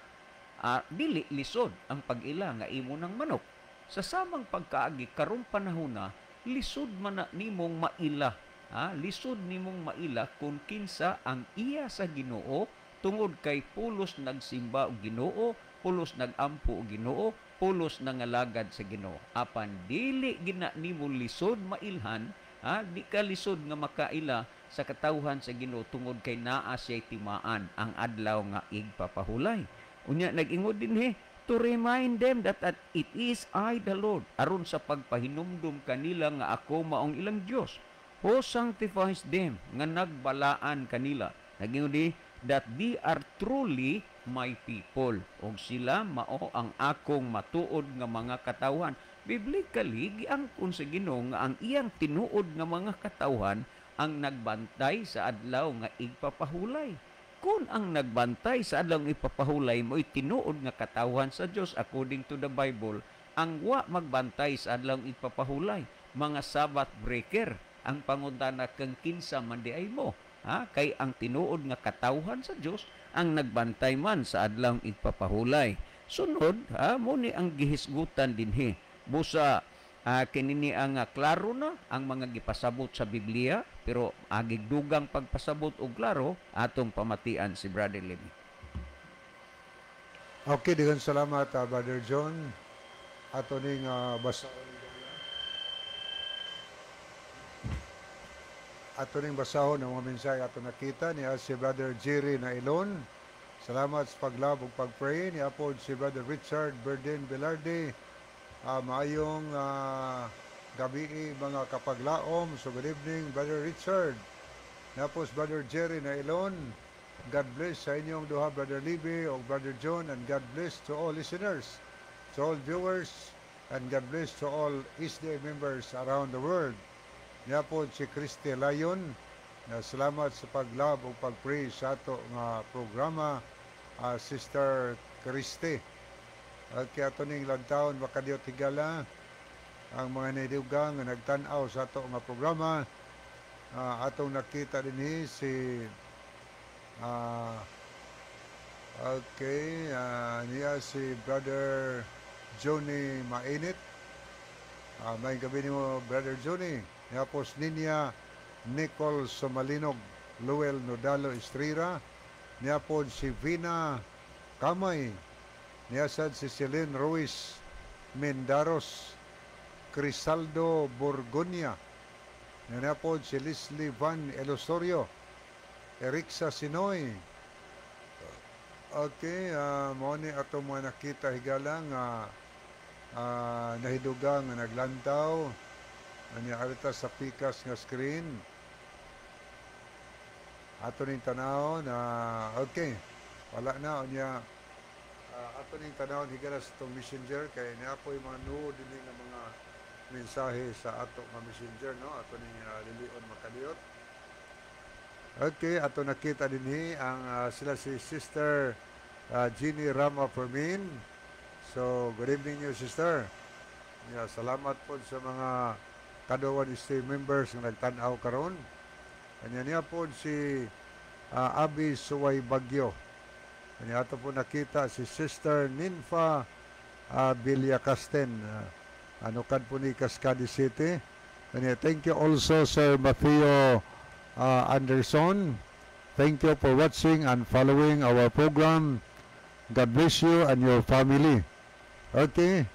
Dili lisod ang pag-ila nga imo ng manok. Sa samang pagkaagi karong panahona, lisod man na nimong maila, ha? Lisod nimong maila kung kinsa ang iya sa Ginoo, tungod kay pulos nagsimba og Ginoo, pulos nagampo og Ginoo, pulos nangalagad sa Ginoo. Apan dili gina nimo lisod mailhan, ha? Di ka lisod nga makaila sa katawhan sa Ginoo tungod kay naa siya'y timaan ang adlaw nga igpapahulay. Unya nag-ingon dinhi, to remind them that it is I the Lord, aron sa pagpahinumdum kanila nga ako maong ilang Dios, who sanctifies them, nga nagbalaan kanila. Nag-ingon di, that they are truly my people, og sila mao ang akong matuod nga mga katawhan. Biblically, giangkon sa Ginoo nga ang iyang tinuod nga mga katawhan ang nagbantay sa adlaw nga igpapahulay. Kung ang nagbantay sa adlaw nga ipapahulay mo'y tinuod nga katawhan sa Dios according to the Bible, ang wa magbantay sa adlaw nga ipapahulay, mga Sabbath breaker, ang pangutana kang kinsa man di ay mo. Ha? Kay ang tinuod nga katawhan sa Dios ang nagbantay man sa adlaw igpapahulay. Sunod, ha, mo ni ang gihisgutan dinhi. Busa kinini ang klaro na ang mga gipasabot sa Biblia, pero agigdugang pagpasabot og klaro atong pamatian si Brother Levi. Okay, daghang salamat, Brother John. Ato ning ato ning basahon ang mga mensahe ato nakita niya si Brother Jerry Nailon. Salamat sa pag-love ug pag-pray. Niya po si Brother Richard Berdin Velarde. Maayong gabi mga kapaglaom. So good evening, Brother Richard. Niya po si Brother Jerry Nailon. God bless sa inyong duha, Brother Libby o Brother John, and God bless to all listeners, to all viewers, and God bless to all SDA members around the world. Niya po si Christy Lyon. Na salamat sa pag-love o pag-pray sa ato nga programa, Sister Christy. Okay, ato ning lantawon makadiyot higala ang mga nidugang nga nagtan-aw sa ato nga programa. Atong nakita dinhi si okay, niya si Brother Johnny Mainit. May gabi nimo, Brother Johnny. Niya po si Ninya Nicole Somalinog, Luel Nodalo Estrera. Niya po si Vina Kamay. Niya sad si Celine Ruiz Mendaros, Crisaldo Borgonia. Niya po si Leslie Van Elosorio, Erixa Sinoy. Okay, mao ni ato mga nakita higala nga nahidugang nga naglantaw. Anya arita sa pikas nga screen. Ato ning tanaw na okay, wala na unya. Ato ning tanaw higala sa itong messenger kay niya po yung mga nuod dinhi nga mga mensahe sa ato nga messenger, no? Ato ning lilion makadiyot. Okay, ato nakita dinhi ang sila si Sister Jeannie Rama Fermin. So, good evening you, sister. Yeah, salamat po sa mga Kaduawan SDA members nga nagtan-aw karon. Kanya niya po si Abi Suway Bagyo. Kanya ato po nakita si Sister Ninfa Villacasten. Ano kad po ni Cascade City. Kanya, thank you also, Sir Matthew Anderson. Thank you for watching and following our program. God bless you and your family. Okay.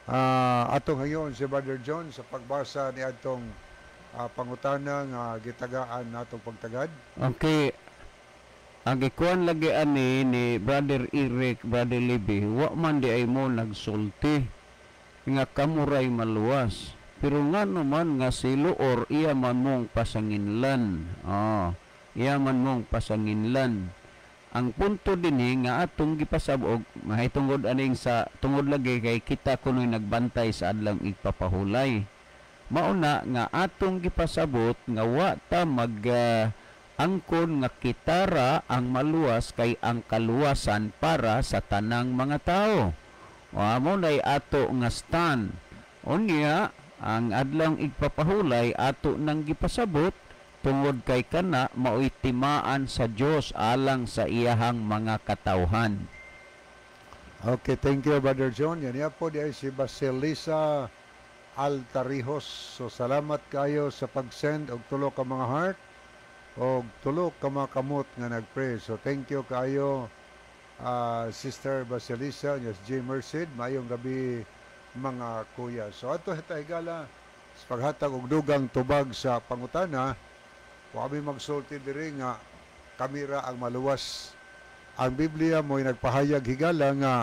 Ato ngayon si Brother John sa pagbasa ni atong pangutana nga gitagaan natong pagtagad. Okay. Ang gikuan lagi ani ni Brother Eric, Brother Libby, wa man di ay mo nagsulti nga kamuray maluwas. Pero ngano man nga si Luor iya man mong pasanginlan. Iya man mong pasanginlan. Ang punto dinhi nga atong gipasab-og mahitungod aning sa tungod lagi kay kita kuno'y nagbantay sa adlawng igpapahulay. Mauna nga atong gipasabot nga wa ta mag angkon nga kitara ang maluwas kay ang kaluwasan para sa tanang mga tao. O amo nay ato nga stand. Unya ang adlawng igpapahulay ato nang gipasabot tungod kay kana maoy timaan sa Dios alang sa iyahang mga katawhan. Okay, thank you, Brother John. Yan yan po di ay si Basilisa Altarijos. So salamat kayo sa pag-send og tulo ka mga heart og tulo ka mga kamot nga nag-pray. So thank you kayo, Sister Basilisa, yes, J. Merced. Maayong gabi, mga kuya. So ato higala sa paghatag og dugang tubag sa pangutana, wa kami magsulti diri nga kami ra ang maluwas. Ang Biblia mo'y nagpahayag, higala, nga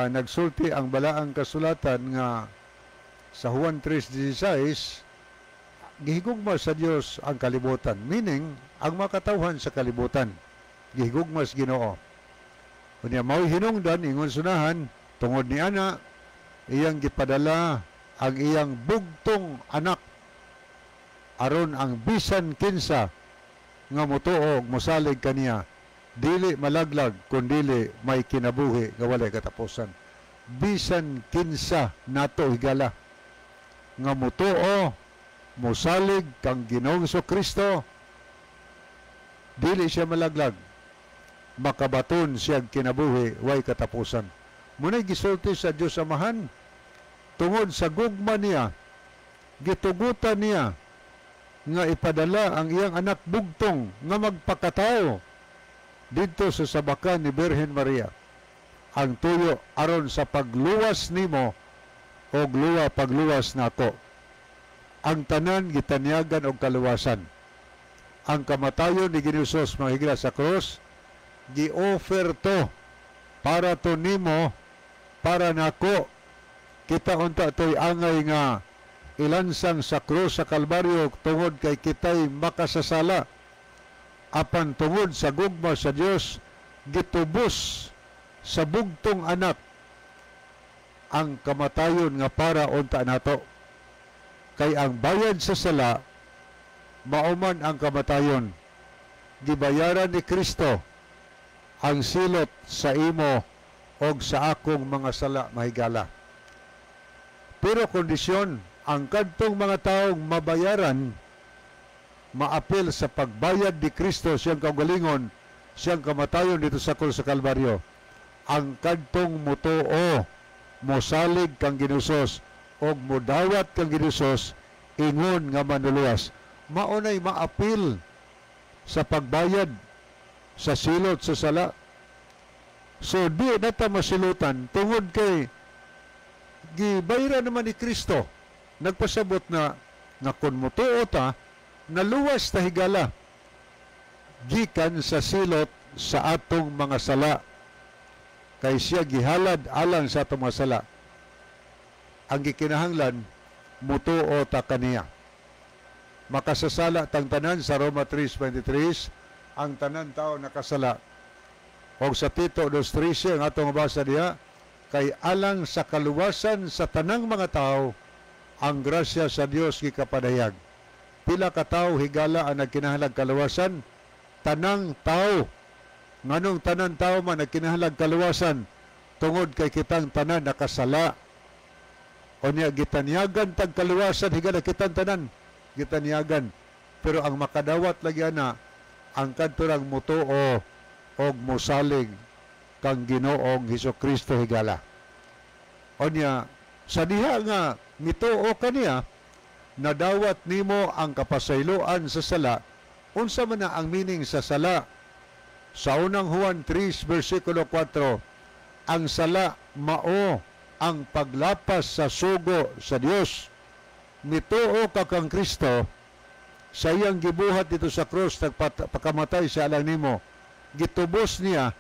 nagsulti ang balaang kasulatan nga sa Juan 3:16, gihigugma sa Dios ang kalibutan, meaning ang makatawhan sa kalibutan gihigugma sa Ginoo. Unya mao'y hinungdan, ingon sunahan, tungod ni ana iyang gipadala ang iyang bugtong anak aron ang bisan kinsa nga motuo, mosalig kaniya, dili malaglag kundili may kinabuhi nga walay katapusan. Bisan kinsa nato, higala, nga motuo, mosalig kang Ginoong Kristo, dili siya malaglag, makabaton siya kinabuhi way katapusan. Muna'y gisulti sa Dios Amahan, tungod sa gugma niya gitugutan niya nga ipadala ang iyang anak bugtong nga magpakatao didto sa sabakan ni Birhen Maria. Ang tuyo aron sa pagluwas nimo og luwa pagluwas nako. Ang tanan gitanyagan og kaluwasan. Ang kamatayon ni Ginoong Hesus, mga higala, sa krus, gi-offer to para to nimo, para nako. Kita unta to'y angay nga ilansang sa krus sa Kalbaryo tungod kay kita'y makasasala. Apan tungod sa gugma sa Dios, gitubos sa bugtong anak ang kamatayon nga para unta nato. Kay ang bayad sa sala mauman ang kamatayon. Gibayaran ni Kristo ang silot sa imo og sa akong mga sala, mahigala. Pero kondisyon, ang kadtong mga taong mabayaran, maapil sa pagbayad ni Kristo siyang kaugalingon, siyang kamatayon dito sa krus sa Kalbaryo, ang kadtong mutuo, mosalig kang Ginoong Hesus og modawat kang Ginoong Hesus ingon nga manluluwas, maunay maapil sa pagbayad sa silot sa sala. So di na ta masilutan tungod kay gibayran naman ni Kristo. Nagpasabot na nga kung mutuo ta, naluwas ta, higala, gikan sa silot sa atong mga sala, kay siya gihalad alang sa atong mga sala. Ang gikinahanglan, mutuo ta kaniya. Makasasala tang tanan. Sa Roma 3:23, ang tanan tao nakasala. Og sa Tito 2:13 ang atong mabasa diha, kay alang sa kaluwasan sa tanang mga tao ang grasya sa Dios gikapadayag. Pila ka tawo, higala, ang nagkinahanglag kaluwasan? Tanang tao. Nganong tanan tao man nagkinahanglag kaluwasan? Tungod kay kitang tanan nakasala. Unya gitanyagan tag kaluwasan, higala, kitang tanan gitanyagan. Pero ang makadawat lagi ana ang kadto mutuo og mosalig kang Ginoong Hesus Kristo, higala. Unya sa diha nga mituo kaniya, nadawat nimo ang kapasayloan sa sala. Unsa man na ang meaning sa sala? Sa Unang Juan 3 versikulo 4, ang sala mao ang paglapas sa sugo sa Dios. Mituo ka kang Kristo sa iyang gibuhat dito sa krus, nagpakamatay sa alang nimo, gitubos niya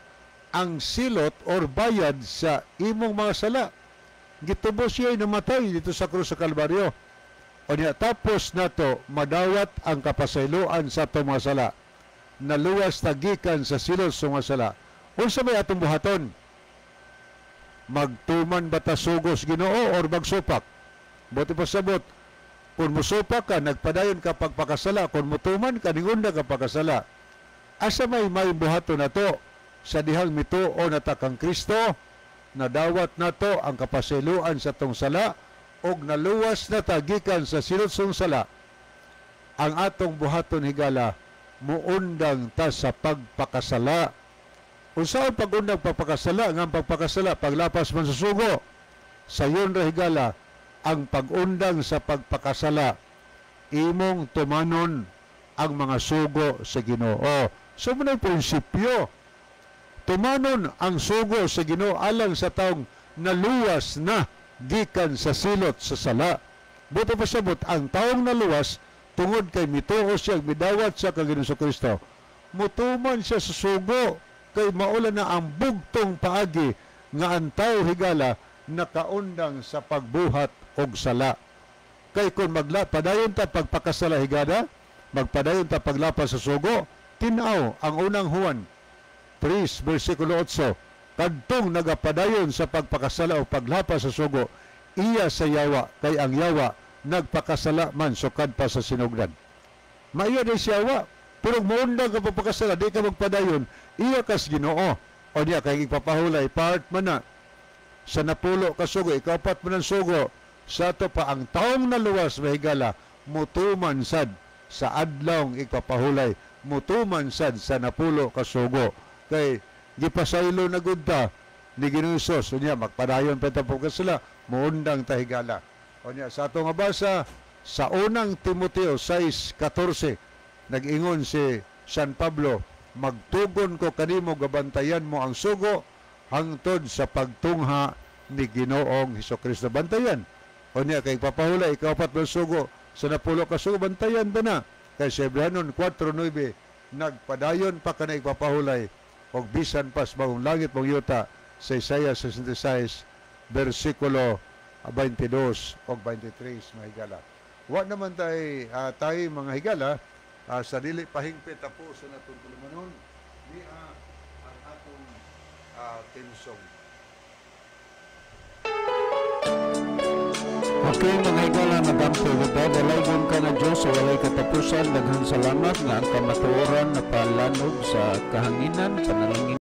ang silot or bayad sa imong mga sala. Gitubos siya, namatay dito sa krus sa Kalbaryo. O niya, tapos nato madawat ang kapasayloan sa atong mga sala. Naluwas ta gikan sa silot sa mga sala. Unsa may atong buhaton? Magtuman ba ta sugos Ginoo or magsupak? Buti pasabot, kung musupak ka, nagpadayon ka pagpakasala. Kung mutuman ka, ningunda ka pagkasala. Asa may may buhaton na to? Sa dihang mituo na ta kang Kristo, nadawat na to ang kapasiluan sa tong sala, og naluwas na ta gikan sa silot sa sala. Ang atong buhaton higala, muundang ta sa pagpakasala. Unsa ang pag-undang pagpakasala? Nga ang pagpakasala, paglapas man sa sugo. Sayon ra higala, ang pag-undang sa pagpakasala, imong tumanon ang mga sugo sa Ginoo. So mo na prinsipyo. Tumanon ang sugo sa Ginoo alang sa taong naluwas na gikan sa silot sa sala. Buto pasabot, ang taong naluwas tungod kay mituo siya, midawat siya kang Ginoong Kristo, mutuman siya sa sugo kay maula na ang bugtong paagi nga ang tao higala nakaundang sa pagbuhat og sala. Kay kung padayon ta pagpakasala higada, magpadayon ta paglapas sa sugo, tinaw ang unang Juan 3 versikulo 8, kadtong nagapadayon sa pagpakasala o paglapas sa sugo, iya sa yawa, kay ang yawa nagpakasala man sukad pa sa sinugdan. Maiya din siya yawa, pero muundang ka pagpakasala, di ka magpadayon, iya kas Ginoo. O niya, kay ipapahulay, part man na, sa napulo ka sugo, ikapat man ang sugo, sa ato pa ang taong naluwas mahigala, mutuman sad sa adlawng ipapahulay, mutuman sad sa napulo ka sugo. Kay gipasaylo na gud ta ni Ginoong Hesus. O niya, magpadayon pa ta pagkasala, muundang tahigala. O niya, sa ato nga basa, sa unang Timoteo 6:14, nag-ingon si San Pablo, magtugon ko kanimo, gabantayan mo ang sugo hangtod sa pagtungha ni Ginoong Hesukristo. Bantayan. O niya, kay papahula, ikapat mo sugo, sa napulo ka sugo, bantayan ba na? Kay sa Hebranon 4:9, nagpadayon pa ka na ipapahulay, og bisan pas bagong langit mong yuta, sa Isaiah 66, versikulo 22 o 23, mga higala. Wa naman tayo mga higala, sa dili pahingpit tapo sa natong tulumanon, niya ang atong tinsong. Okay, mga higala, nagampo ba? Dalaygon ka na Diyos sa walay katapusan. Daghang salamat nga ang kamatuoran na palanog sa kahanginan, panalangin.